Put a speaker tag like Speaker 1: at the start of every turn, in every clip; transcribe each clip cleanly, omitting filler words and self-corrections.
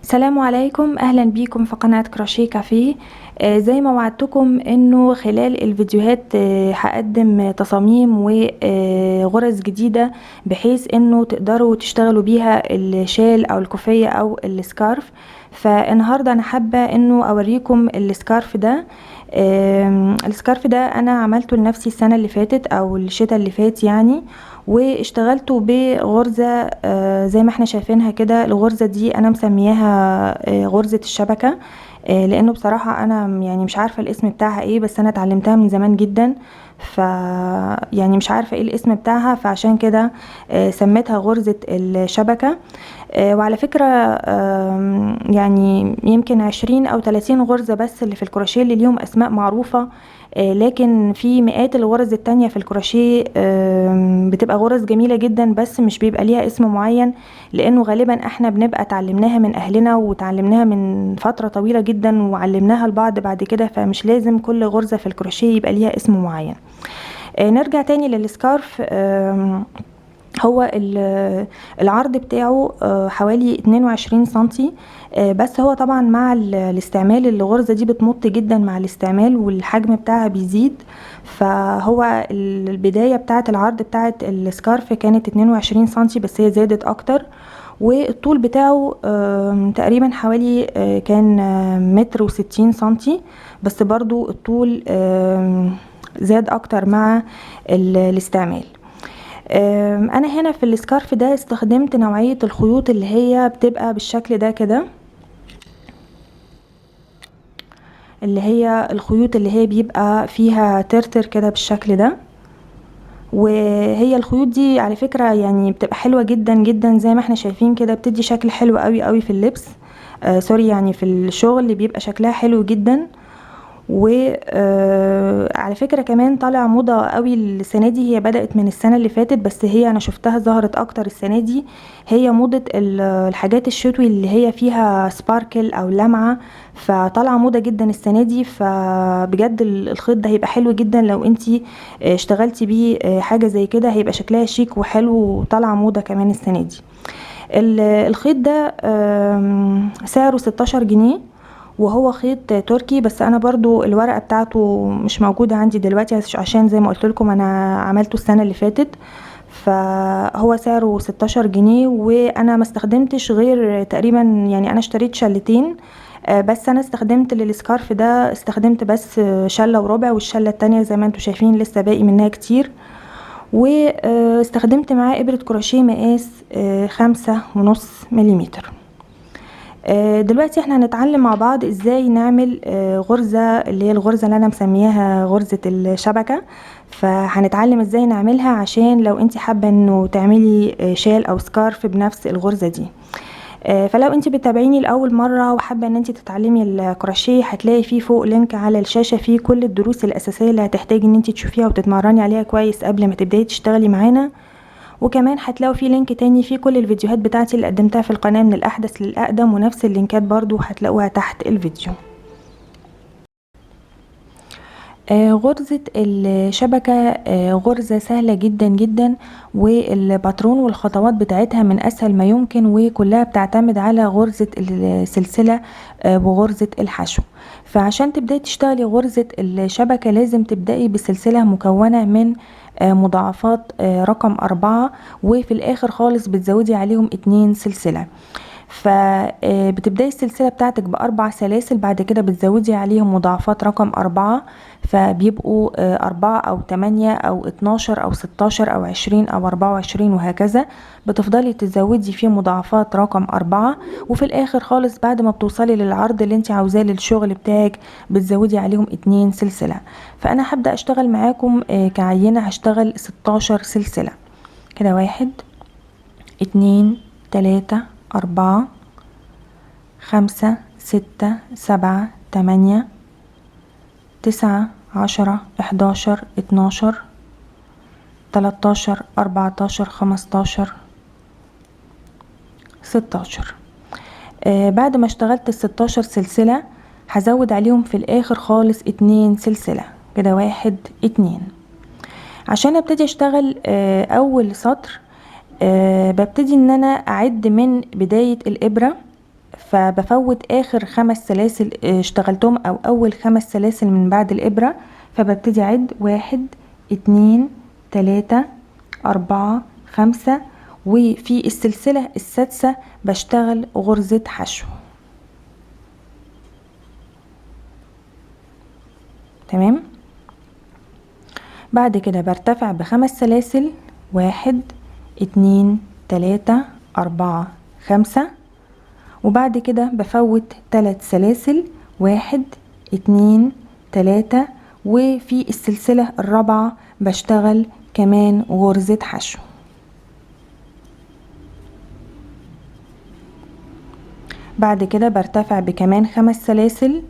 Speaker 1: السلام عليكم، اهلا بيكم في قناة كروشيه كافيه. زي ما وعدتكم انه خلال الفيديوهات هقدم تصاميم وغرز جديدة بحيث انه تقدروا تشتغلوا بيها الشال او الكوفية او ال scarf. فالنهاردة انا حابة انه اوريكم ال scarf ده. ال scarf ده انا عملته لنفسي السنة اللي فاتت او الشتاء اللي فات يعني، واشتغلته بغرزة زي ما احنا شايفينها كده. الغرزة دي انا مسمياها غرزة الشبكة، لانه بصراحة انا مش عارفة الاسم بتاعها ايه، بس انا اتعلمتها من زمان جدا، ف مش عارفة ايه الاسم بتاعها، فعشان كده سميتها غرزة الشبكة. وعلى فكرة، يمكن 20 او 30 غرزة بس اللي في الكروشيه اللي ليهم اسماء معروفة، لكن في مئات الغرز التانية في الكروشيه، بتبقى غرز جميلة جدا بس مش بيبقى ليها اسم معين، لانه غالبا احنا بنبقى اتعلمناها من اهلنا وتعلمناها من فترة طويلة جدا وعلمناها لبعض بعد كده، فمش لازم كل غرزة في الكروشيه يبقى ليها اسم معين. نرجع تاني لل scarf. هو العرض بتاعه حوالي 22 سنتي، بس هو طبعا مع الاستعمال الغرزة دي بتمط جدا مع الاستعمال والحجم بتاعها بيزيد، فهو البداية بتاعة العرض بتاعة ال scarf كانت 22 سنتي بس هي زادت اكتر، والطول بتاعه تقريبا حوالي كان متر وستين سنتي، بس برضو الطول زاد اكتر مع الاستعمال. انا هنا في ال scarf ده استخدمت نوعية الخيوط اللي هي بتبقى بالشكل ده كده، اللي هي الخيوط اللي هي بيبقى فيها ترتر كده بالشكل ده، وهي الخيوط دي على فكرة بتبقى حلوة جدا جدا زي ما احنا شايفين كده، بتدي شكل حلو قوي قوي في اللبس، sorry يعني في الشغل بيبقى شكلها حلو جدا. على فكرة كمان طالع موضة قوي السنة دي، هي بدأت من السنة اللي فاتت بس هي أنا شفتها ظهرت أكتر السنة دي، هي موضة الحاجات الشتوي اللي هي فيها sparkle أو لمعة، فطالعة موضة جدا السنة دي. فبجد الخيط ده هيبقى حلو جدا لو انتي اشتغلتي بيه حاجة زي كده، هيبقى شكلها شيك وحلو وطالعة موضة كمان السنة دي. الخيط ده سعره 16 جنيه، وهو خيط تركي، بس انا برضو الورقة بتاعته مش موجودة عندي دلوقتي عشان زي ما قلت لكم انا عملته السنة اللي فاتت. فهو سعره 16 جنيه، وانا ما استخدمتش غير تقريبا، انا اشتريت شلتين، بس انا استخدمت للسكارف ده استخدمت بس شلة وربع، والشلة التانية زي ما انتم شايفين لسه باقي منها كتير. واستخدمت معاه ابرة كروشيه مقاس 5.5 مليمتر. دلوقتي احنا هنتعلم مع بعض ازاي نعمل غرزة اللي هي الغرزة اللي انا مسمياها غرزة الشبكة. فهنتعلم ازاي نعملها عشان لو انت حابة انه تعملي شال او سكارف بنفس الغرزة دي. فلو انت بتتابعيني لاول مرة وحابة ان انت تتعلمي الكروشيه، هتلاقي فيه فوق link على الشاشة فيه كل الدروس الاساسية اللي هتحتاجي ان انت تشوفيها وتتمرني عليها كويس قبل ما تبداي تشتغلي معانا. وكمان هتلاقوا في link تاني فيه كل الفيديوهات بتاعتي اللي قدمتها في القناة من الأحدث للأقدم، ونفس اللينكات برضو هتلاقوها تحت الفيديو. غرزة الشبكة، غرزة سهلة جدا جدا، والباترون والخطوات بتاعتها من أسهل ما يمكن، وكلها بتعتمد على غرزة السلسلة، وغرزة الحشو. فعشان تبدأي تشتغلي غرزة الشبكة لازم تبدأي بسلسلة مكونة من مضاعفات رقم 4، وفي الآخر خالص بتزودي عليهم 2 سلسلة. بتبدأي السلسلة بتاعتك بأربع سلاسل، بعد كده بتزودي عليهم مضاعفات رقم 4، فبيبقوا 4 أو 8 أو 12 أو 16 أو 20 أو 24 وهكذا. بتفضلي تزودي فيه مضاعفات رقم 4، وفي الآخر خالص بعد ما بتوصلي للعرض اللي انت عاوزاه للشغل بتاعك بتزودي عليهم 2 سلسلة. فأنا هبدأ أشتغل معاكم، كعينة، هشتغل 16 سلسلة كده، 1 2 3 4 5 6 7 8 9 10 11 12 13 14 15 16. بعد ما اشتغلت الستاشر سلسلة هزود عليهم في الاخر خالص 2 سلسلة كده، 1 2. عشان ابتدي اشتغل، اول سطر، ببتدي ان انا اعد من بداية الابرة. فبفوت اخر 5 سلاسل اشتغلتهم او اول 5 سلاسل من بعد الابرة. فببتدي اعد 1 2 3 4 5، وفي السلسلة السادسة بشتغل غرزة حشو. تمام. بعد كده برتفع ب5 سلاسل، 1 2 3 4 5، وبعد كده بفوت 3 سلاسل، 1 2 3، وفي السلسلة الرابعة بشتغل كمان غرزة حشو. بعد كده برتفع بكمان 5 سلاسل،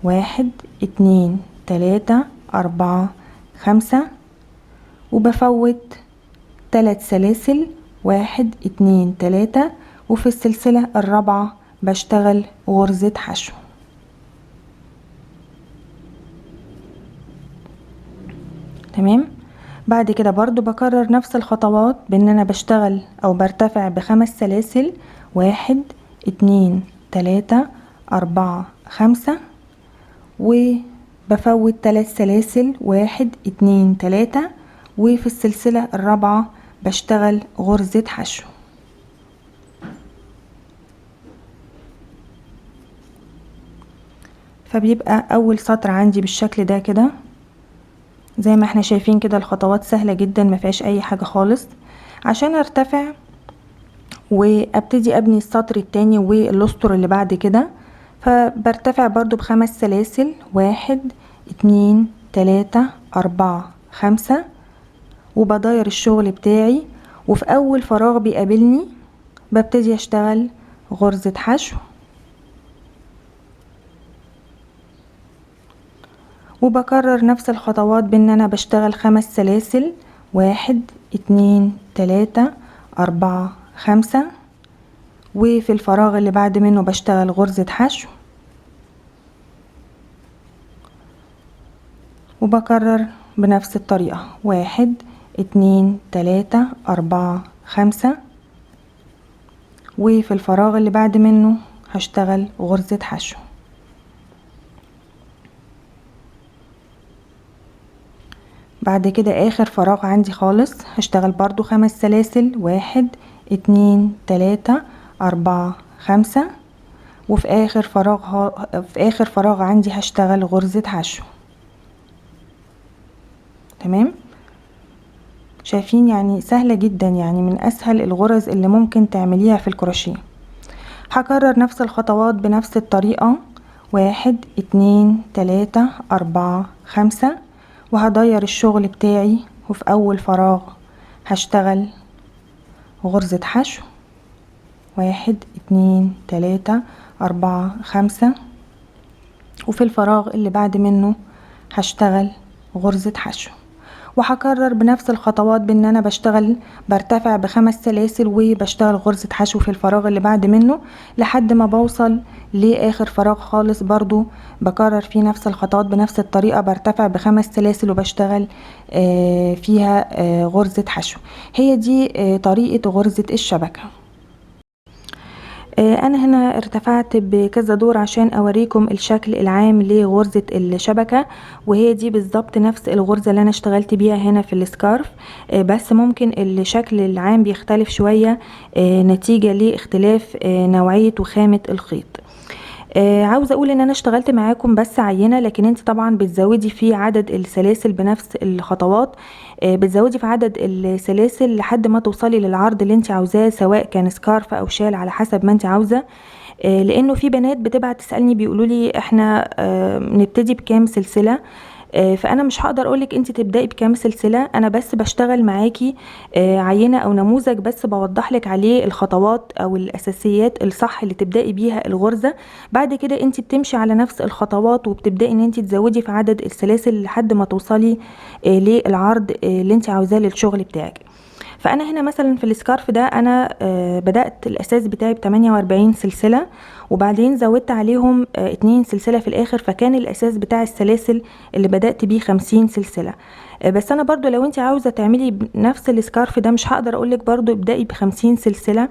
Speaker 1: 1 2 3 4 5، وبفوت 3 سلاسل، 1 2 3، وفي السلسلة الرابعة بشتغل غرزة حشو. تمام. بعد كده برضو بكرر نفس الخطوات بان انا بشتغل او برتفع ب5 سلاسل، 1 2 3 4 5، وبفوت 3 سلاسل، 1 2 3، وفي السلسلة الرابعة بشتغل غرزة حشو. فبيبقى اول سطر عندي بالشكل ده كده، زي ما احنا شايفين كده الخطوات سهلة جدا ما فيهاش اي حاجة خالص. عشان ارتفع وابتدي ابني السطر التاني والاسطر اللي بعد كده، فبرتفع برضو ب5 سلاسل، 1 2 3 4 5، وبداير الشغل بتاعي، وفي اول فراغ بيقابلني ببتدي اشتغل غرزة حشو، وبكرر نفس الخطوات بان انا بشتغل 5 سلاسل، 1 2 3 4 5، وفي الفراغ اللي بعد منه بشتغل غرزة حشو، وبكرر بنفس الطريقة، 1 2 3 4 5، وفي الفراغ اللي بعد منه هشتغل غرزة حشو. بعد كده اخر فراغ عندي خالص هشتغل برضو 5 سلاسل، 1 2 3 4 5، وفي اخر فراغ عندي هشتغل غرزة حشو. تمام. شايفين يعني سهلة جدا، يعني من اسهل الغرز اللي ممكن تعمليها في الكروشيه. هكرر نفس الخطوات بنفس الطريقة، 1 2 3 4 5، وهدير الشغل بتاعي، وفي اول فراغ هشتغل غرزة حشو، 1 2 3 4 5، وفي الفراغ اللي بعد منه هشتغل غرزة حشو. وهكرر بنفس الخطوات بان انا بشتغل برتفع ب5 سلاسل وبشتغل غرزة حشو في الفراغ اللي بعد منه لحد ما بوصل لاخر فراغ خالص، برضو بكرر فيه نفس الخطوات بنفس الطريقة، برتفع ب5 سلاسل وبشتغل فيها غرزة حشو. هي دي طريقة غرزة الشبكة. انا هنا ارتفعت بكذا دور عشان اوريكم الشكل العام لغرزة الشبكة، وهي دي بالظبط نفس الغرزة اللي انا اشتغلت بيها هنا في السكارف، بس ممكن الشكل العام بيختلف شوية نتيجة لاختلاف نوعية وخامة الخيط. عاوزة اقول ان انا اشتغلت معاكم بس عينة، لكن انت طبعا بتزودي في عدد السلاسل بنفس الخطوات، بتزودي في عدد السلاسل لحد ما توصلي للعرض اللي انت عاوزاه، سواء كان سكارف او شال على حسب ما انت عاوزة. لانه في بنات بتبعت تسألني بيقولوا لي احنا نبتدي بكام سلسلة، فانا مش هقدر اقولك انت تبدأي بكام سلسلة، انا بس بشتغل معاكي عينة او نموذج بس بوضح لك عليه الخطوات او الاساسيات الصح اللي تبدأي بيها الغرزة. بعد كده انت بتمشي على نفس الخطوات وبتبدأي ان انت تزودي في عدد السلاسل لحد ما توصلي للعرض اللي انت عاوزاه للشغل بتاعك. فانا هنا مثلا في السكارف ده انا بدأت الاساس بتاعي بتمانية وأربعين سلسلة، وبعدين زودت عليهم 2 سلسلة في الاخر، فكان الاساس بتاع السلاسل اللي بدأت بيه 50 سلسلة. بس انا برضو لو انت عاوزة تعملي نفس السكارف ده مش هقدر اقولك برضو ابدأي ب50 سلسلة،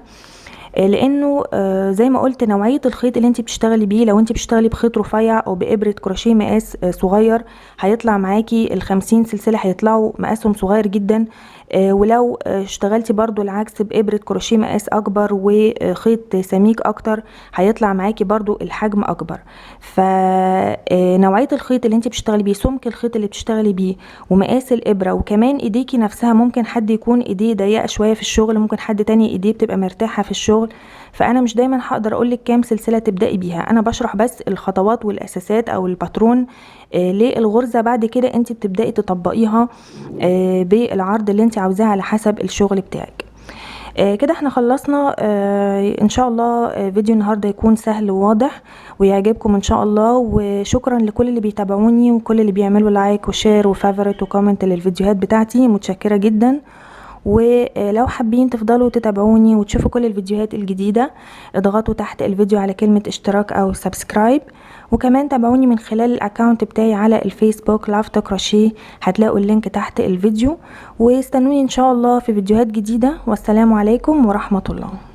Speaker 1: لانه زي ما قلت نوعية الخيط اللي انت بتشتغلي بيه، لو انت بتشتغلي بخيط رفيع او بابره كروشيه مقاس صغير هيطلع معاكي ال50 سلسلة هيطلعوا مقاسهم صغير جدا، ولو اشتغلتي برضو العكس بابره كروشيه مقاس اكبر وخيط سميك اكتر هيطلع معاكي برضو الحجم اكبر. فنوعيه الخيط اللي انت بتشتغلي بيه، سمك الخيط اللي بتشتغلي بيه، ومقاس الابره، وكمان ايديكي نفسها، ممكن حد يكون ايديه ضيقه شوية في الشغل، ممكن حد تاني ايديه بتبقى مرتاحة في الشغل. فانا مش دايما هقدر اقولك كام سلسلة تبداي بيها، انا بشرح بس الخطوات والاساسات او الباترون للغرزه، بعد كده انت بتبداي تطبقيها بالعرض اللي انت عاوزاه على حسب الشغل بتاعك. كده احنا خلصنا. ان شاء الله فيديو النهارده يكون سهل وواضح ويعجبكم ان شاء الله. وشكرا لكل اللي بيتابعوني وكل اللي بيعملوا like و share و favorite و comment للفيديوهات بتاعتي، متشكره جدا. ولو حابين تفضلوا تتابعوني وتشوفوا كل الفيديوهات الجديدة، اضغطوا تحت الفيديو على كلمة اشتراك او subscribe، وكمان تابعوني من خلال ال account بتاعي على الفيسبوك لافتة كروشيه، هتلاقوا ال link تحت الفيديو. واستنوني ان شاء الله في فيديوهات جديدة، والسلام عليكم ورحمة الله.